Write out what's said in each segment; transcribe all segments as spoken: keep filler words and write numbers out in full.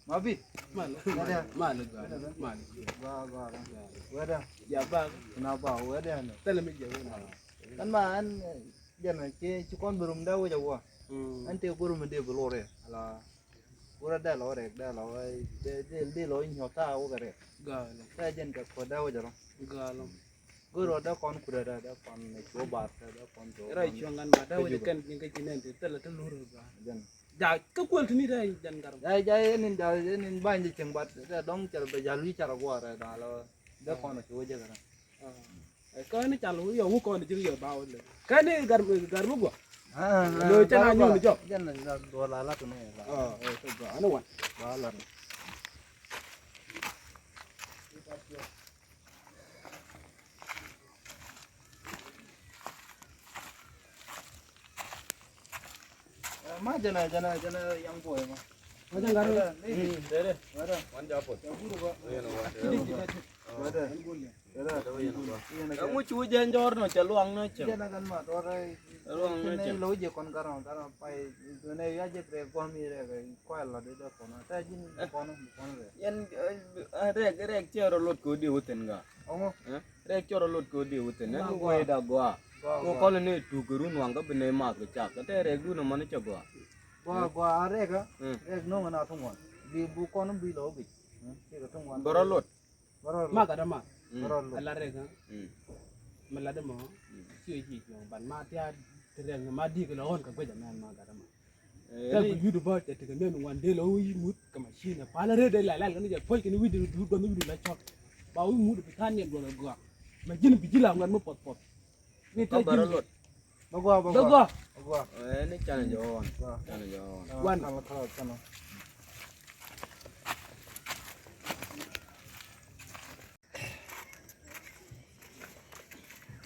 Ma bi. Mal. Mal. Mal. Mal. Ba, ba, ba. Wɛda. Ya ba. Na ba, wɛda na. Tɛlɛ mi jɛ wɛda. Kan ma an, eh, jɛn ci, ci kɔn bi rum da wä jɛ wä. Mm. An te bi rum de bi lore. Ala. Wura da lɔ rek, da lɔ, de, de, de lɔ nyɔ ta wä rek. Gala. Ta jɛn ka ko da wä jɛ lɔ. Gala. Go̱r wä dee kɔn kurɛ dee, dee kɔn cuɔ bar dee, dee kɔn cuɔ. Rɛy cuɔ̱ŋ ŋan ba dee wä jɛ kɛn ji̱n kä ji̱n ɛn ti thilɛ ti lur ba. Jɛn. Ja kä kuäl ti ni dee jɛn garm. Ja, ja, yɛn in ja, yɛn in ba in jɛ cieŋ bat dee dɔ̱ŋ cɛl bɛ ja lui̱ car guɔ rɛ dɔ̱ŋ alɔ dee kɔn cuɔ jɛ kɛ rɛ. Kä ni cal wä yɔ wä kɔn ji̱ yɔ ba wä lɛ. Kä ni garm, garm guɔ. Ah, ah, lo cɛ na nyuun jɔ. Jɛn na duɔl a lat ni la. Ah, eh, so ba, ani wan. Ba lat. Eh, ma jɛn a, jɛn a, jɛn a young boy ma. Ma jɛn gar. Mm, dede. Wada. Wan japot. Yɛn wa. Wada. Wada. Ɛŋu cu jɛ jɔr nɔ cɛ luaŋ nɔ cɛ. Jɛn a kan ma tɔrɛ. Luaŋ nɔ cɛ. Lo jɛ kɔn garɔ, garɔ pai. Tune ya jɛ trɛ guam i rɛ kɛ kɔɛ lɔ de dɛ kɔn. Ta ji̱n kɔn, kɔn rɛ. Yɛn, eh, rɛk, rɛk cɛ rɔ lot kɛ wä di wä thin ga. Ɔŋɔ. Eh? Rɛk cɛ rɔ lot kɛ wä di wä thin. Ɛn wee da gɔaa. Gɔaa, gɔaa. Kɔn ni tuk kɛ run waŋ kä bi ni math kɛ cak. Kɛ tɛ rɛk dun mani cɛ gɔaa. Gɔaa, gɔaa, a rɛk a. Mm. Rɛk no̱ŋ na thuŋ wan. Bi bu kɔn bi lɔ bi. Mm. Kɛ thuŋ wan. Bɛ rɔ lot. Ma gat ama. Mm. A lat rɛk, ha? Mm. Mi lat mɔ. Mm. Ci ci jɔŋ ban ma tia ti rɛk ma di kɛ lɔ ɣɔn kɛ guec amɛn ma gat ama. Eh, tɛk ni bi yut bä cɛ ti kɛ mɛn wan dee lɔ wi̱i̱ mut kɛ ma ci nɛ pal rɛk dee la lal kɛ ni jɛ puɔc kɛ ni wi̱i̱ di du dɔn wi̱i̱ di la cɔk. Ba wi̱i̱ mut bi kan ni duɔl gɔak. Ma ji̱n bi ji̱ la ŋuɛt mi puɔth puɔth. Ni tɛ ji̱n. Bä gɔaa, bä gɔaa. Bä gɔaa. Bä gɔaa. Eh, ni canɛ jɛ ɣɔn. Gɔaa. Canɛ jɛ ɣɔn. Wan. Canɛ, canɛ, canɛ.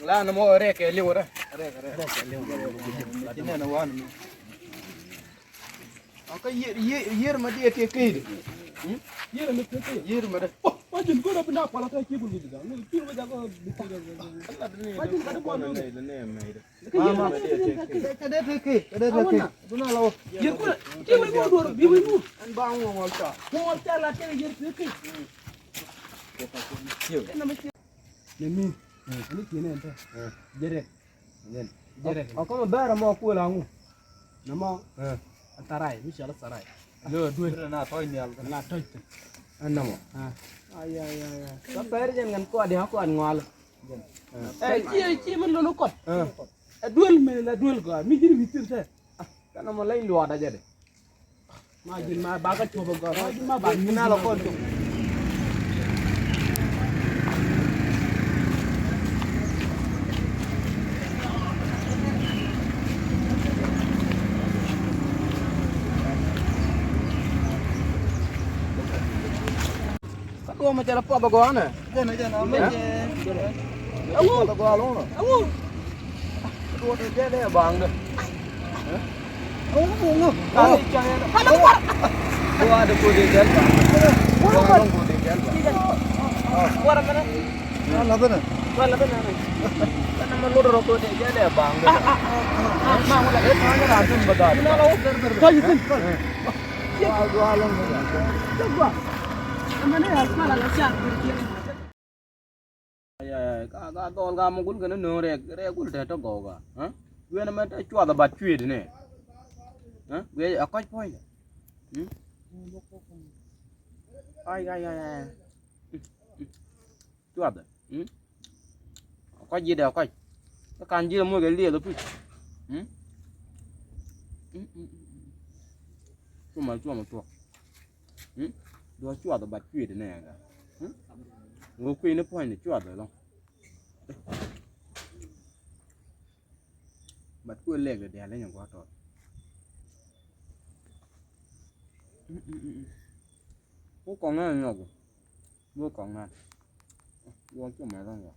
La ni mɔ rɛk kɛ liw rɛ. Rɛk, rɛk. Rɛk kɛ liw. Lakin nɛ ni wan mi. Aka yier, yier, yier ma diɛ tëë këy de. Hmm? Yier ma tëë këy. Yier ma de. Oh, ma jin gora bina pala ta ki bulu da. Ni pi ma da ko. Ma jin ka de ko. Mama. Kɛ dee tëë këy, kɛ dee tëë këy. Duna la wä. Yɛ ku, kɛ wä ku duɔr, bi wä ku. Ɛn ba ŋuɔ ŋuɔl ca. Ŋuɔl ca la kɛ yɛ tëë këy. Ni mi. Ni kine ɛn tɛ. Jɛ rɛk. Jɛ rɛk. Ɔ kɔmɛ bɛrɛ mɔ kuɛ la ŋu. Nɛ mɔ. A tharay, mi cɔl a tharay. Lo duel. Na tɔc nial. Na tɔc thin. Ɛn nɛ mɔ. Ay, ay, ay, ay. Kä pɛr jɛn ŋɛn kuat dia̱ kuat ŋual. Ɛ, ci, ci mi lon kɔt. Ɛ duel mi la duel gɔaa mi ji̱n wi̱i̱ thil tɛ. Kɛn mɔ leny luɔt a jɛ de. Ma ji̱n ma ba kä cuɔp a gɔaa ma ji̱n ma ba mi na lɔ kɔn tuk. Kä duɔ̱ɔ̱p mi cɛ lɛ puɔth bɛ gɔaa nɛ. Jɛn, jɛn, a mɛ jɛ. Ɛŋu? Puɔth bɛ gɔaa lɔŋ nɔ. Ɛŋu? Duɔ̱ɔ̱p dee jɛ dee baŋ dɛ. Ɛŋu, ɛŋu? Kani cɛ yɛ dɛ. Kani kuar. Duɔ̱ɔ̱p dee ko dee jɛ baŋ. Kuar kuar. Duɔ̱ɔ̱p dee jɛ baŋ. Kuar mɛ nɛ. Kuar la bɛ nɛ. Kuar la bɛ nɛ. Kani mɛ lot rɔ ko dee jɛ dee baŋ dɛ. Ma wala. Ɛ ta̱a̱ nyɛ ran tin bɛ da̱a̱. Ta̱a̱ nyɛ tin. Ka, ka dhɔl ka mugul kɛn nööŋ rɛk, rɛk gul tɛ tɔ gɔw ka. Guiɛn mɛ tɛ cuath a bat cuet nɛ. Guiɛ a kɔc puɔ̱ny. Ai, ai, ai, ai. Cuath. Kɔc ji̱dɛ kɔc. Kä kan ji̱dɛ moc kɛ liɛth ɛ puc. Cuɔmɛ, cuɔmɛ tuɔk. Duɔ cuath ɛ bat cuet ɛ nɛɛkä. Ɣöö kui̱ni puɔ̱nyni cuath ɛ lɔ̱ŋ. Bat kuɛ lɛk dɛ diaal leny ɛ gua̱a̱r tɔt. Ku kɔŋ ɛ nyɔk. Wä kɔŋ nan. Wä cu mɛ lɔŋ wä.